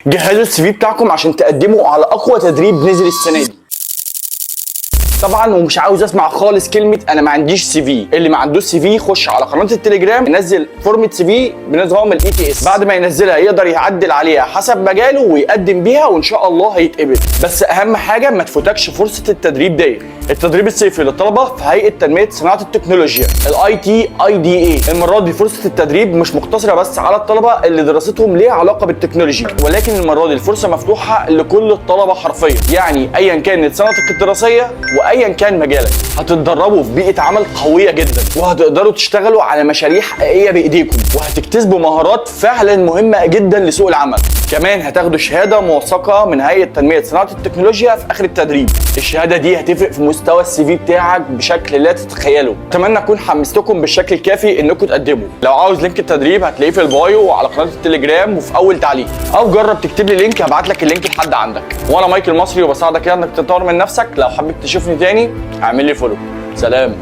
جهزوا ال CV بتاعكم عشان تقدموا على اقوى تدريب نزل السنة دي طبعا. ومش عاوز اسمع خالص كلمة انا ما عنديش CV. اللي ما عندوش CV يخش على قناة التليجرام، ينزل فورمه CV بنظام ال ATS. بعد ما ينزلها يقدر يعدل عليها حسب مجاله ويقدم بيها، وان شاء الله هيتقبل. بس اهم حاجة ما تفوتكش فرصة التدريب دي، التدريب الصيفي للطلبة في هيئة تنمية صناعة التكنولوجيا ITIDA. المرة دي فرصة التدريب مش مقتصرة بس على الطلبة اللي دراستهم ليها علاقة بال technology، ولكن المرة دي الفرصة مفتوحة لكل الطلبة حرفيا. يعني ايا كانت سنتك الدراسية وايا كان مجالك، هتتدربوا في بيئة عمل قوية جدا، وهتقدروا تشتغلوا على مشاريع حقيقية بايديكم، وهتكتسبوا مهارات فعلا مهمة جدا لسوق العمل. كمان هتاخدوا شهادة موثقة من هيئة تنمية صناعة التكنولوجيا في اخر التدريب. الشهادة دي هتفرق في مستوى ال CV بتاعك بشكل لا تتخيله. اتمنى اكون حمستكم بالشكل الكافي انكم تقدموا. لو عاوز link التدريب هتلاقيه في ال bio وعلى قناة التليجرام وفي اول تعليق، او جرب تكتب لي link هبعت لك ال link لحد عندك. وانا مايكل مصري وبساعدك انك تطور من نفسك. لو حبيت تشوفني تاني اعمل لي follow. سلام.